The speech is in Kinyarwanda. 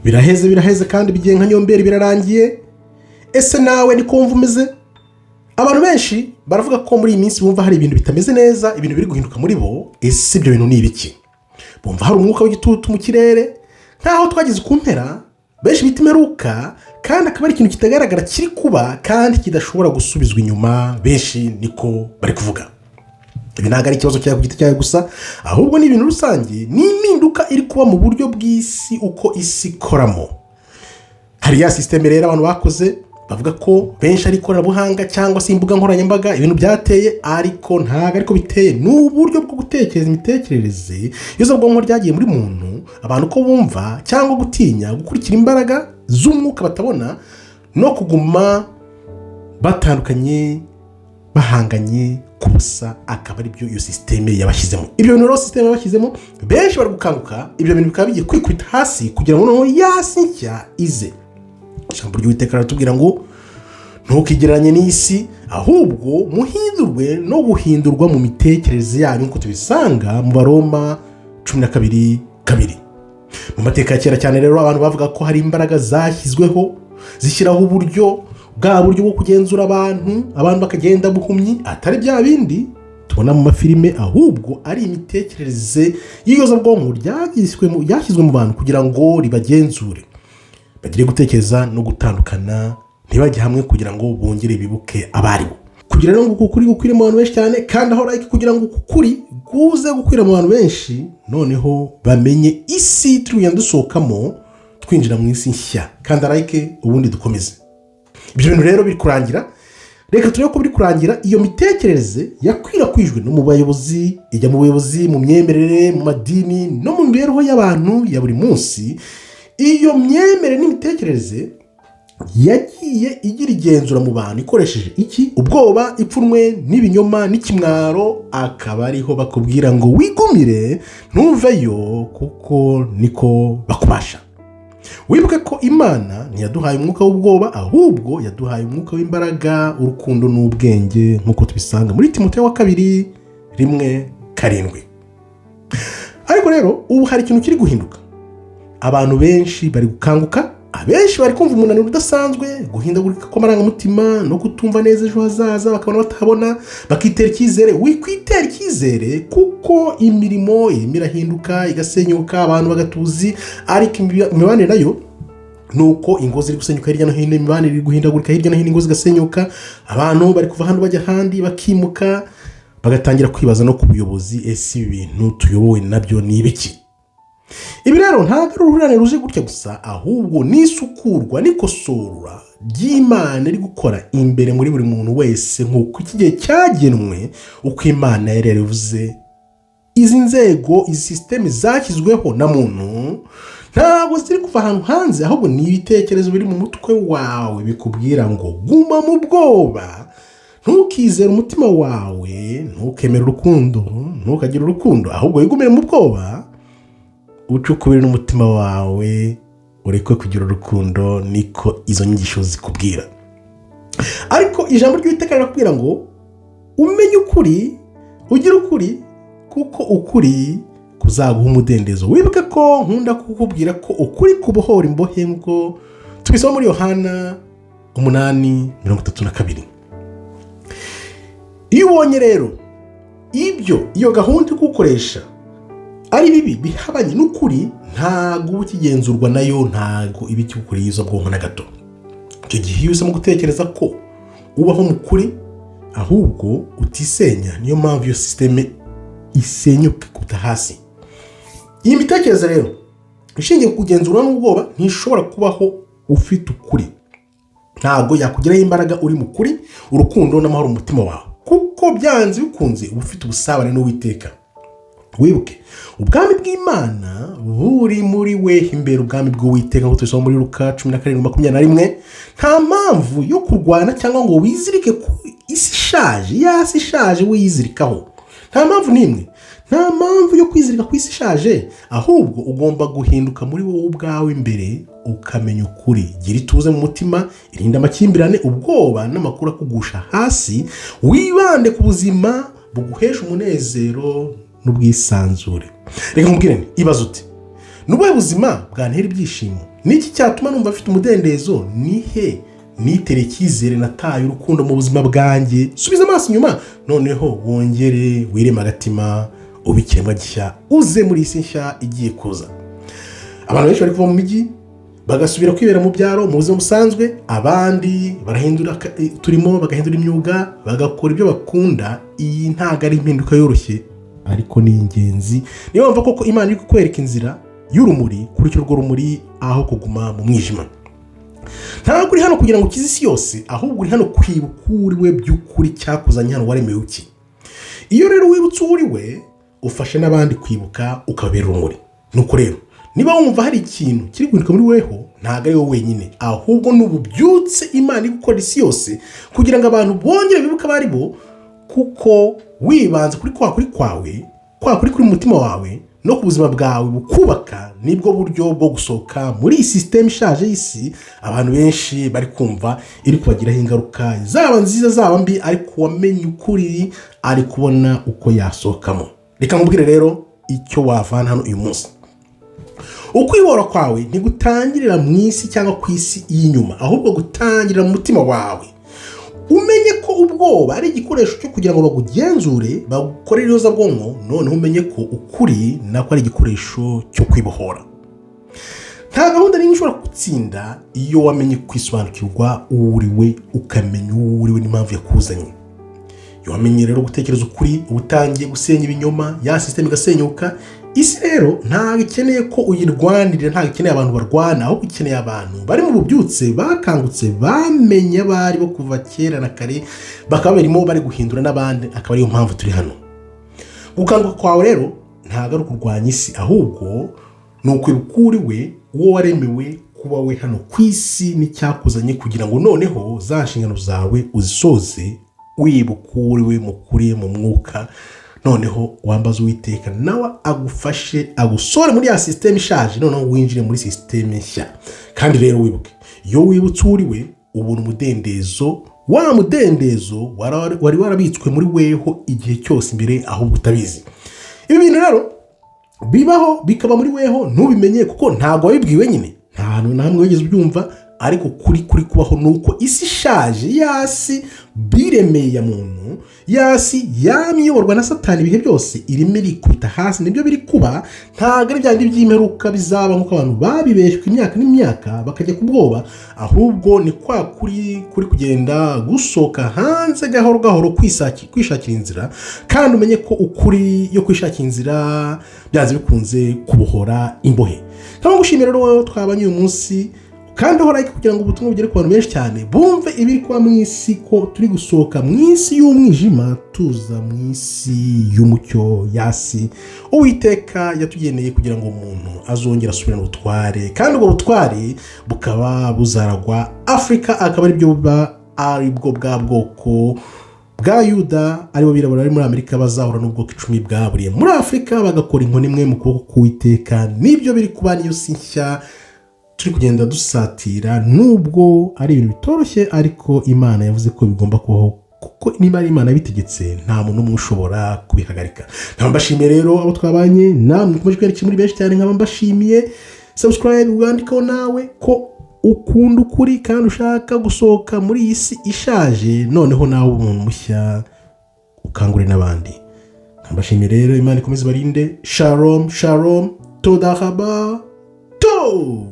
Biraheze, biraheze kandi bigiye nka nyomberi, birarangiye. Ese nawe niko wumva umeze? Abantu benshi baravuga ko muri iyi minsi bumva hari ibintu bitameze neza, ibintu biri guhinduka muri bo. Ese ibyo bintu ni ibiki? Bumva hari umwuka w'igitutu mu kirere, nk'aho twageze ku mpera benshi bita imperuka, kandi akaba ari ikintu kitagaragara kiri kuba kandi kidashobora gusubizwa inyuma. Benshi niko bari kuvuga. Ibi ntabwo ari ikibazo cyawe ku giti cyawe gusa, ahubwo ni ibintu rusange, ni impinduka iri kuba mu buryo bw'isi, uko isi ikoramo. Hari ya système rero abantu bakoze, bavuga ko benshi ari ikoranabuhanga cyangwa se imbuga nkoranyambaga, ibintu byateye, ariko ntabwo ariko biteye. Ni uburyo bwo gutekereza, imitekerereze y'ubwonko ryagiye muri muntu, abantu uko bumva cyangwa gutinya gukurikira imbaraga z'umwuka batabona no kuguma batandukanye, bahanganye ku busa, akaba aribyo iyo système yabashyizemo. Ibyo bintu rero système yabashyizemo, benshi bari gukanguka, ibyo bintu bikaba bigiye kwikubita hasi kugira ngo noneho ya si nshya ize. Ijambo ry'Uwiteka riratubwira ngo: "Ntukigereranye n'isi, ahubwo muhindurwe no guhindurwa mu mitekerereze yanyu", nk'uko tubisanga mu Baroma 12:2. Mu mateka ya kera cyane rero, abantu bavuga ko hari imbaraga zashyizweho, zishyiraho uburyo bwa buryo bwo kugenzura abantu, abantu bakagenda buhumyi, atari bya bindi tubona mu mafilime, ahubwo ari imitekerereze y'iyozabwonko ryashyizwe mu bantu kugira ngo ribagenzure, bagire gutekereza no gutandukana, ntibajye hamwe, kugira ngo bongere bibuke abaribo, kugira ngo uku kuri gukwire mu bantu benshi cyane. Kandi aho like kugira ngo uku kuri kuze gukwira mu bantu benshi, noneho bamenye isi turi kugenda dusohokamo twinjira mu isi nshya. Kandi like, ubundi dukomeze. Ibyo bintu rero biri kurangira, reka turebe ko biri kurangira. Iyo mitekerereze yakwirakwijwe no mu bayobozi, ijya mu buyobozi, mu myemerere, mu madini no mu mibereho y'abantu ya buri munsi. Iyo myemerere n'imitekerereze yagiye igira igenzura mu bantu ikoresheje iki? Ubwoba, ipfunwe n'ibinyoma n'ikimwaro. Akaba ariho bakubwira ngo wigumire, ntuveyo, kuko niko bakubasha. Wibuke ko Imana ntiyaduhaye umwuka w'ubwoba, ahubwo yaduhaye umwuka w'imbaraga, urukundo n'ubwenge, nk'uko tubisanga muri Timoteyo wa kabiri 1:7. Ariko rero ubu hari ikintu kiri guhinduka. Abantu benshi bari gukanguka, abenshi bari kumva umunaniro udasanzwe, guhindagurika kw'amarangamutima no kutumva neza ejo hazaza, bakabona batabona, bakitera icyizere. Wikwitera icyizere, kuko imirimo irimo irahinduka, igasenyuka, abantu bagatuzi, ariko imibanire nayo ni uko. Ingo ziri gusenyuka hirya no hino, imibanire iri guhindagurika hirya no hino, ingo zigasenyuka, abantu bari kuva hano bajya ahandi, bakimuka, bagatangira kwibaza no ku buyobozi: ese ibi bintu tuyobowe nabyo ni ibiki? Ibi rero ntabwo ari uruhurirane ruje gutya gusa, ahubwo ni isukurwa n'ikosorwa ry'Imana iri gukora imbere muri buri muntu wese, nk'uko iki gihe cyagenwe, uko Imana yari yarivuze. Izi nzego, izi système zashyizweho na muntu, ntabwo ziri kuva ahantu hanze, ahubwo ni ibitekerezo biri mu mutwe wawe bikubwira ngo guma mu bwoba, ntukizere umutima wawe, ntukemere urukundo, ntukagire urukundo, ahubwo wigumire mu bwoba, uce ukubiri n'umutima wawe, ureke kugira urukundo. Niko izo nyigisho zikubwira. Ariko ijambo ry'Uwiteka rirakubwira ngo umenye ukuri, ugire ukuri, kuko ukuri kuzaguha umudendezo. Wibuke ko nkunda kukubwira ko ukuri kubohora imbohe, nk'uko tubisoma muri Yohana 8:32. Iyo ubonye rero ibyo iyo gahunda iri gukoresha ari bibi, bihabanye n'ukuri, ntabwo uba ukigenzurwa nayo, ntabwo iba ikigukoreye izo bwonko na gato. Icyo gihe iyo uhisemo gutekereza ko ubaho mu kuri, ahubwo utisenya. Niyo mpamvu iyo système isenyuka, ikubita hasi. Iyi mitekerereze rero ishingiye ku kugenzura n'ubwoba ntishobora kubaho ufite ukuri. Ntabwo yakugiraho imbaraga uri mu kuri, urukundo n'amahoro mu mutima wawe, kuko byanze bikunze uba ufite ubusabane n'Uwiteka. Wibuke, ubwami bw'Imana buri muri we imbere, ubwami bw'Uwiteka, nk'uko tubisoma muri Luka 17:21. Nta mpamvu yo kurwana cyangwa ngo wizirike ku isi ishaje, ya si ishaje wiyizirikaho. Nta mpamvu n'imwe, nta mpamvu yo kwizirika ku isi ishaje, ahubwo ugomba guhinduka muri wowe ubwawe imbere, ukamenya ukuri. Gira ituze mu mutima, irinde amakimbirane, ubwoba n'amakuru akugusha hasi, wibande ku buzima buguhesha umunezero n'ubwisanzure. Reka nkubwire nti: ibaze uti: "Ni ubuhe buzima bwantera ibyishimo?" Niki cyatuma numva mfite umudendezo? Ni he nitereye icyizere, nataye urukundo mu buzima bwanjye? Subiza amaso inyuma, noneho wongere wireme agatima, ube ikiremwa gishya, uze muri iyi si nshya igiye kuza. Abantu benshi bari kuva mu mijyi bagasubira kwibera mu byaro mu buzima busanzwe. Abandi barahindura uturimo, bagahindura imyuga, bagakora ibyo bakunda. Iyi ntabwo ari impinduka yoroshye, ariko ni ingenzi. Niyo mpamvu koko Imana iri kukwereka inzira y'urumuri, kurikira urwo rumuri aho kuguma mu mwijima. Ntabwo uri hano kugira ngo ukize isi yose, ahubwo uri hano kwibuka uwo uri we by'ukuri, cyakuzanye hano, waremewe iki. Iyo rero wibutse uwo uri we, ufashe n'abandi kwibuka, ukababera urumuri. Nuko rero niba wumva hari ikintu kiri guhinduka muri weho, ntabwo ari wowe wenyine, ahubwo ni ububyutse Imana iri gukora isi yose kugira ngo abantu bongere bibuke abo ari bo. Kuko wibanze kuri kwa kuri kwawe, kwa kuri kuri mu mutima wawe no ku buzima bwawe bukubaka, nibwo buryo bwo gusohoka muri iyi sisiteme ishaje y'isi abantu benshi bari kumva iri kubagiraho ingaruka, zaba nziza zaba mbi. Ariko uwamenye ukuri ari kubona uko yasohokamo. Reka nkubwire rero icyo wavana hano uyu munsi. Ukwibora kwawe ntigutangirira mu isi cyangwa ku isi y'inyuma, ahubwo gutangirira mu mutima wawe. Umenye ko ubwoba ari igikoresho cyo kugira ngo bagugenzure, bagukorere iyozabwonko. Noneho umenye ko ukuri nako ari igikoresho cyo kwibohora. Nta gahunda n'imwe ishobora gutsinda iyo wamenye kwisobanukirwa uwo uri we, ukamenya uwo uri we n'impamvu yakuzanye. Iyo wamenye rero gutekereza ukuri, uba utangiye gusenya ibinyoma, ya sisiteme igasenyuka. Isi rero ntabwo ikeneye ko uyirwanirira, ntabwo ikeneye abantu barwana, ahubwo ikeneye abantu bari mu bubyutse, bakangutse, bamenye abari bo kuva kera na kare, bakaba barimo bari guhindura n'abandi. Akaba ariyo mpamvu turi hano. Gukanguka kwawe rero ntabwo ari ukurwanya isi, ahubwo ni ukwibuka uwo uri we, uwo waremewe kuba we hano ku isi n'icyakuzanye, kugira ngo noneho za nshingano zawe uzisoze wibuka uwo uri we mu kuri, mu mwuka. Noneho wambaza Uwiteka, nawe agufashe agusore muri ya sisiteme ishaje, noneho winjire muri sisiteme nshya. Kandi rero wibuke, iyo wibutse uwo uri we, ubona umudendezo, wa mudendezo wari warabitswe muri weho igihe cyose imbere, ahubwo utabizi. Ibi bintu rero bibaho, bikaba muri weho ntubimenye, kuko ntabwo wabibwiwe nyine, nta hantu na hamwe wigeze ubyumva. Ariko kuri kubaho ni uko isi ishaje, yasi biremeye ya muntu, yasi yamye iyoborwa na Satani ibihe byose, irimo irikubita hasi. Nibyo biri kuba. Ntabwo ari bya bindi by'imperuka bizaba nk'uko abantu babibeshywe imyaka n'imyaka bakajya ku bwoba, ahubwo ni kwa kuri kuri kugenda gusohoka hanze gahoro gahoro, kwishakira inzira. Kandi umenye ko ukuri yo kwishakira inzira byanze bikunze kubohora imbohe. Nkaba ngushimira rero wowe twabanye uyu munsi. Kandi like kugira ngo ubutumwa bugere ku bantu benshi cyane, bumve ibiri kuba mu isi, ko turi gusohoka mu isi y'umwijima tuza mu isi y'umucyo, yasi Uwiteka yatugeneye, kugira ngo umuntu azongere asubirane ubutware, kandi ubwo butware bukaba buzaragwa Afurika, akaba aribyo buba aribwo bwa bwoko bwa Yuda, aribo birabura bari muri Amerika, bazahura n'ubwoko 10 bwaburiye muri Afurika, bagakora inkoni imwe mu kuboko k'Uwiteka. Nibyo biri kuba, niyo si nshya turi kugenda dusatira. Nubwo ari ibintu bitoroshye, ariko Imana yavuze ko bigomba kubaho, kuko niba ari Imana yabitegetse, nta muntu n'umwe ushobora kubihagarika. Nkaba mbashimiye rero abo twabanye, namwe mukomeje kwereka muri benshi cyane. Nkaba mbashimiye. Subscribe, wandikeho nawe ko ukunda ukuri kandi ushaka gusohoka muri iyi si ishaje, noneho nawe umuntu mushya, ukangure n'abandi. Nkaba mbashimiye rero. Imana ikomeze ibarinde. Shalom shalom, toda raba tov.